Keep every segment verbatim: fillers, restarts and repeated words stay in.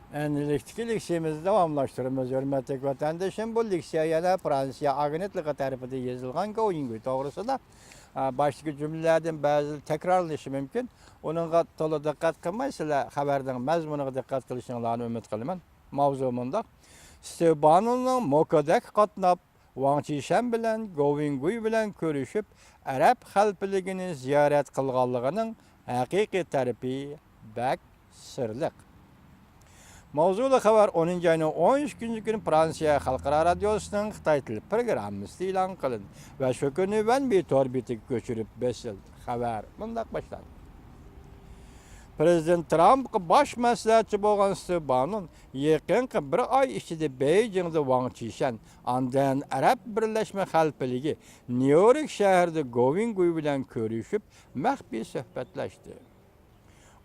ئەنىلىكتىكى لېكسىيەمىزنى داۋاملاشتۇرىمىز، ھۆرمەتلىك ۋەتەندىشىم. بۇ لېكسىيە يەنە فرانسىيە ئاگېنتلىقى تەرىپىدىن يېزىلغان گوۋىنگوي توغرىسىدا. ئا، باشتىكى جۈملىلەردىن بەزىلىرى تەكرارلىنىشى مۇمكىن. ئۇنىڭغا تولا دىققەت قىلماي، سىلەر خەۋەرنىڭ مەزمۇنىغا دىققەت قىلىشىڭلارنى ئۈمىد قىلىمەن. ماۋزۇ مۇنداق: ستېۋ باننوننىڭ موكادەككە قاتناپ، ۋاڭ چىشەن بىلەن گوۋىنگۇي بىلەن كۆرۈشۈپ، ئەرەب خەلپىلىكىنى زىيارەت قىلغانلىقىنىڭ ھەقىقىي تەرىپى بەك سىرلىق. ماۋزۇلۇق خەۋەر ئونىنچى ئاينىڭ ئون ئىككىنچى كۈنى فرانسىيە خەلقئارا رادىيوسىنىڭ خىتاي تىل پروگراممىسىدا ئېلان قىلىندى ۋە شۇ كۈنى ۋەنبى تور بېتىگە كۆچۈرۈپ بېسىلدى. خەۋەر مۇنداق باشلاندى. پىرېزىدېنت ترامپقا باش مەسلىھەتچى بولغان ستېۋ باننون يېقىنقى بىر ئاي ئىچىدە بېيجىڭدا ۋاڭ چىشەن، ئاندىن ئەرەب بىرلەشمە خەلپىلىكى نيۇ يورك شەھىرىدە گوۋىنگۇي بىلەن كۆرۈشۈپ، مەخپىي سۆھبەتلەشتى.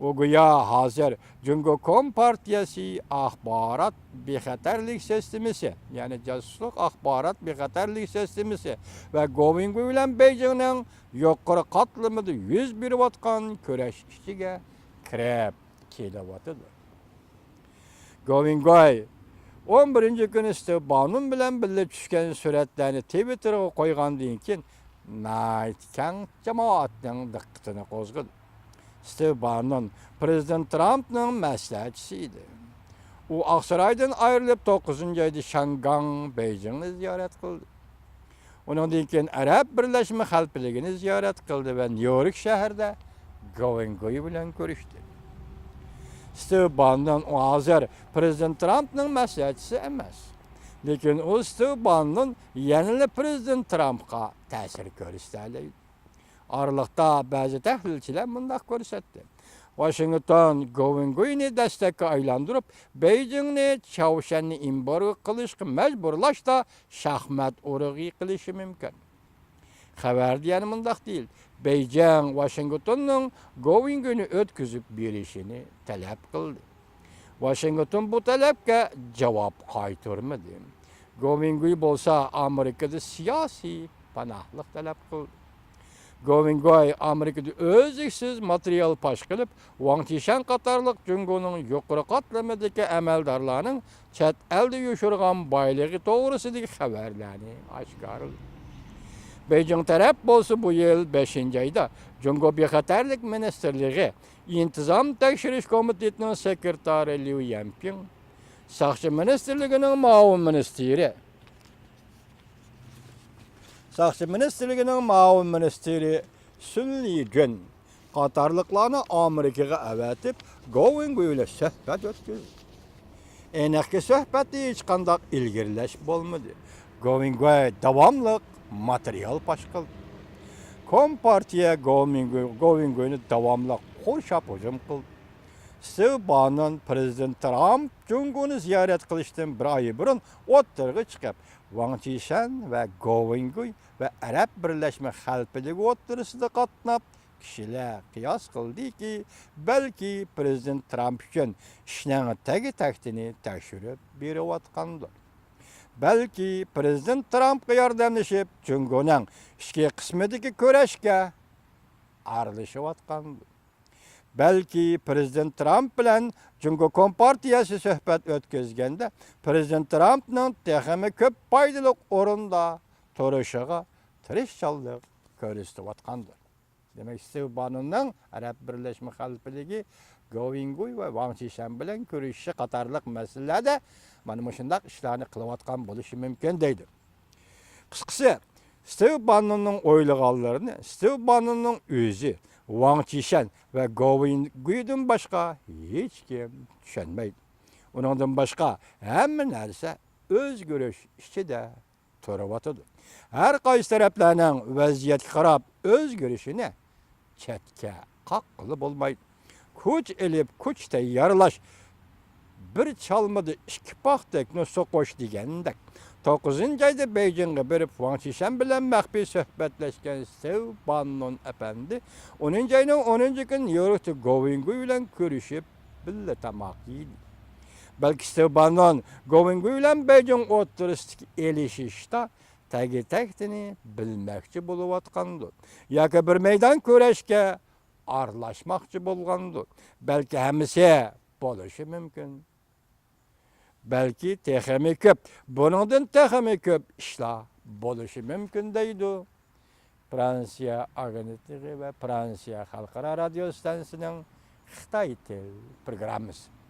ئۇ گويا ھازىر جۇڭگو كومپارتىيەسى ئاخبارات بىخەتەرلىك سىستېمىسى، يەنى جاسۇسلۇق ئاخبارات بىخەتەرلىك سىستېمىسى ۋە گوۋىنگۇي بىلەن بېيجىڭنىڭ يۇقىرى قاتلىمىدا يۈز بېرىۋاتقان كۈرەش ئىچىگە كىرىپ كېلىۋاتىدۇ. گوۋىنگوي ئون بىرىنچى كۈنى ستېۋ بانون بىلەن بىللە چۈشكەن سۈرەتلەرنى تىۋىتتېرغا قويغاندىن كېيىن، ناھايىتى كەڭ جامائەتنىڭ دىققىتىنى قوزغىدى. ستېۋ بانون پىرېزىدېنت ترامپنىڭ مەسلىھەتچىسى ئىدى. ئۇ ئاقسارايدىن ئايرىلىپ، توققۇزىنچى ئايدا شياڭگاڭ، بېيجىڭنى زىيارەت قىلدى. ئۇنىڭدىن كېيىن ئەرەب بىرلەشمە خەلپىلىكىنى زىيارەت قىلدى ۋە نيۇ يورك شەھىرىدە گوۋىنگوي بىلەن كۆرۈشتى. ستېۋ باننون ئۇ ھازىر پىرېزىدېنت ترامپنىڭ مەسلىھەتچىسى ئەمەس. لېكىن ئۇ ستېۋ باننون يەنىلا پىرېزىدېنت ترامپقا تەسىر كۆرسىتەلەيدۇ. ئارىلىقتا بەزى تەھلىلچىلەر مۇنداق كۆرسەتتى: ۋاشىنگتون گوۋىنگوينى دەستەككە ئايلاندۇرۇپ، بېيجىڭنى چاۋشيەننى ئېمبارگو قىلىشقا مەجبۇرلاشتا شاھمات ئۇرۇقى قىلىشى مۇمكىن. خەۋەردە يەنە مۇنداق دېيىلدى: بېيجىڭ ۋاشىنگتوننىڭ گوۋىنگوينى ئۆتكۈزۈپ بېرىشىنى تەلەپ قىلدى. ۋاشىنگتون بۇ تەلەپكە جاۋاب قايتۇرمىدى. گوۋىنگوي بولسا ئامېرىكىدا سىياسىي پاناھلىق تەلەپ قىلدى. گوۋىنگوي ئامېرىكىدا ئۈزلۈكسىز ماتېرىيال پاش قىلىپ، ۋاڭ چىشەن قاتارلىق جۇڭگونىڭ يۇقىرى قاتلىمىدىكى ئەمەلدارلارنىڭ چەت ئەلدە يوشۇرغان بايلىقى توغرىسىدىكى خەۋەرلەرنى ئاشكارىلىدى. بېيجىڭ تەرەپ بولسا بۇ يىل بەشىنچى ئايدا جۇڭگو بىخەتەرلىك مىنىستىرلىقى ئىنتىزام تەكشۈرۈش كومىتېتىنىڭ سېكرېتارى ليۇ يەنپىڭ، ساقچى مىنىستىرلىكىنىڭ مۇئاۋىن مىنىستىرى، ساقچى مىنىستىرلىكىنىڭ مۇئاۋىن مىنىستىرى سۈن لىجۈن قاتارلىقلارنى ئامېرىكىغا ئەۋەتىپ، گوۋىنگوي بىلەن سۆھبەت ئۆتكۈزدى. ئېنىقكى، سۆھبەتتە ھېچقانداق ئىلگىرىلەش بولمىدى. گوۋىنگوي داۋاملىق ماتېرىيال پاش قىلدى. كومپارتىيە گوۋىنگوي، گوۋىنگوينى داۋاملىق قورشاپ ھۇجۇم قىلدى. ستېۋ باننون پىرېزىدېنت ترامپ جۇڭگونى زىيارەت قىلىشتىن بىر ئاي بۇرۇن ئوتتۇرىغا چىقىپ، ۋاڭ چىشەن ۋە گوۋىنگوي ۋە ئەرەب بىرلەشمە خەلپىلىكى ئوتتۇرىسىدا قاتناپ، كىشىلەر قىياس قىلدىكى، بەلكى پىرېزىدېنت ترامپ ئۈچۈن ئىشنىڭ تەگى تەكتىنى تەكشۈرۈپ بېرىۋاتقاندۇر. بەلكى پىرېزىدېنت ترامپقا ياردەملىشىپ، جۇڭگونىڭ ئىچكى قىسمىدىكى كۈرەشكە ئارىلىشىۋاتقاندۇر. بەلكى پىرېزىدېنت ترامپ بىلەن جۇڭگو كومپارتىيەسى سۆھبەت ئۆتكۈزگەندە، پىرېزىدېنت ترامپنىڭ تېخىمۇ كۆپ پايدىلىق ئورۇندا تۇرۇشىغا تىرىشچانلىق كۆرسىتىۋاتقاندۇر. دېمەك، ستېۋ باننوننىڭ ئەرەب بىرلەشمە خەلپىلىكى گوۋىنگوي ۋە ۋاڭ چىشەن بىلەن كۆرۈشۈشى قاتارلىق مەسىلىلەردە مانا مۇشۇنداق ئىشلارنى قىلىۋاتقان بولۇشى مۇمكىن دەيدۇ. قىسقىسى، ستېۋ باننوننىڭ ئويلىغانلىرىنى ستېۋ باننوننىڭ ئۆزى ۋاڭ چىشەن ۋە گوۋىنگويدىن باشقا ھېچكىم چۈشەنمەيدۇ. ئۇنىڭدىن باشقا ھەممە نەرسە ئۆزگىرىش ئىچىدە تۇرۇۋاتىدۇ. ھەر قايسى تەرەپلەرنىڭ ۋەزىيەتكە قاراپ ئۆزگىرىشىنى چەتكە قاققىلى بولمايدۇ. كۈچ ئېلىپ، كۈچ تەييارلاش، بىر چالمىدا ئىككى پاختەكنى سوقۇش دېگەندەك. توققۇزىنچى ئايدا بېيجىڭغا بېرىپ، ۋاڭ چىشەن بىلەن مەخپىي سۆھبەتلەشكەن ستېۋ باننون ئەپەندى ئونىنچى ئاينىڭ ئونىنچى كۈنى نيۇ يوركتا گوۋىنگوي بىلەن كۆرۈشۈپ، بىللە تاماق يېدى. بەلكى ستېۋ باننون گوۋىنگوي بىلەن بېيجىڭ ئوتتۇرىسىدىكى ئېلىشىشتا تەگى تەكتىنى بىلمەكچى بولۇۋاتقاندۇ ياكى بىر مەيدان كۈرەشكە ئارىلاشماقچى بولغاندۇ. بەلكى ھەممىسى بولۇشى مۇمكىن. بەلكى تېخىمۇ كۆپ، بۇنىڭدىن تېخىمۇ كۆپ ئىشلار بولۇشى مۇمكىن، دەيدۇ فرانسىيە ئاگېنتلىقى ۋە فرانسىيە خەلقئارا رادىيو ئىستانسىسىنىڭ خىتاي تىل پروگراممىسى.